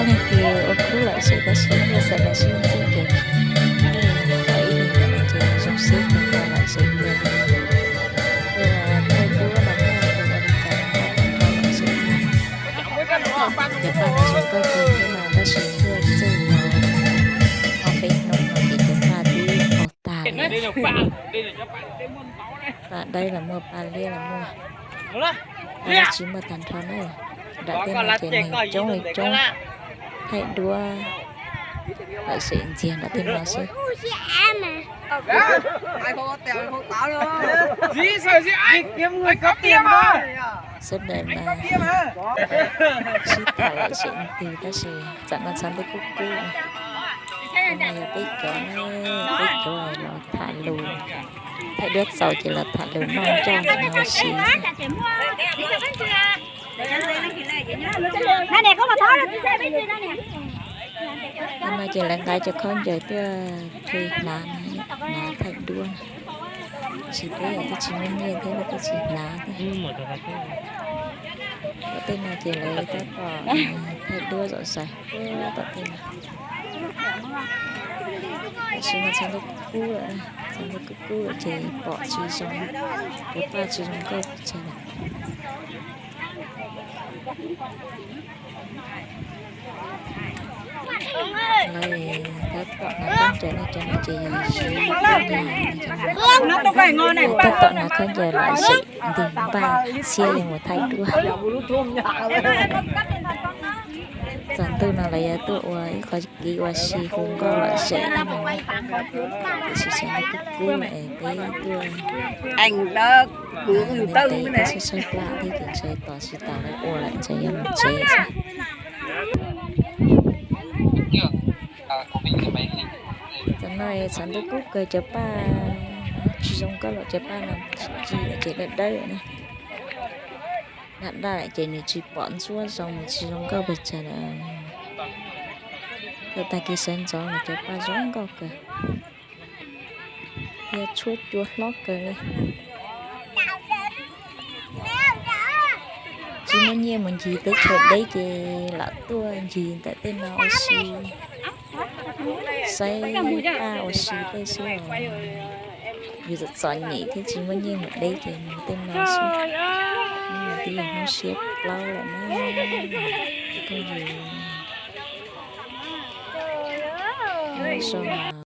Ces ua khub lom zem tab sis tuaj xav kom sib ntxub ces tuaj ib leeg ntawm no ces zoo siab ces tau lom zem tias tuaj thaij duab los muaj, tuaj ua li cas los muaj, tau lom zem. Cov paj no zoo nkauj kawg thiab mas tab sis tuaj txog tau ob peb hnub no ces cov paj twb qaug tag lawm. Paj dawb los muaj, paj liab los muaj, paj dab tsi muaj tag nrho na. Nram tej no ces neeg coob li coob, thaij duab lom zem ntxiag nram tej no xwb. Sawv daws mas sib tham lom zem ntws tab sis tam no txhais ntuj kub kub. No yog peb cov, peb cov los tham lus, thaij duab txaus ces los tham lus noj ncauj no si. Tam no ces lawv nqa cov khaub ncaws tuaj thuê hnav, hnav thaij duab. Tab sis peb twb tsis muaj nyiaj thiab peb twb tsis hnav thiab. Tom tej no ces lawv tab tom thaij duab zom zaws tom tej no. Tam sim no txhais ntuj kub kub lawm, txhais ntuj kub kub lawm ces pom tsis zoo, cov paj tsis zoo nkauj pes tsawg lawm. Lawv tab tom hnav khaub ncaws no, cov no ces yog tab tom hnav khaub ncaws lom zem ntws npaj siab yuav mus thaij duab. Txog ntuj no lawv yuav tuaj ua ib qho kev ua si hu nkauj lom zem thiab no. Tiam sis txhais ntuj kub kub es peb tuaj, peb tuaj saib saib plab thiab ces ntshe tos tsis tas lawv ua lawm ntshe yuav mus tsev xwb. Tam no txhais ntuj kub kawg cov paj tsis zoo nkauj lawm, cov paj no ci lawm ces dawb dawb na. Daj daj lawm ces nws tsis pom ntsuab zoo, nws tsis zoo nkauj pes tsawg lawm. Thaum tag kis sawv ntxov los cov paj zoo nkauj kawg, yog tshuab cua hlob kawg li. Tsis muaj nyiaj mus ncig teb chaws deb ces lam tuaj ncig ntawm tej no ua si, saib paj ua si tej xwb os. Yus txom txom nyem thiab tsis muaj nyiaj mus deb ces mus tej no xwb. Hnub no twb yog hnub xiab plaub lawm na, phooj ywg. Nyob zoo.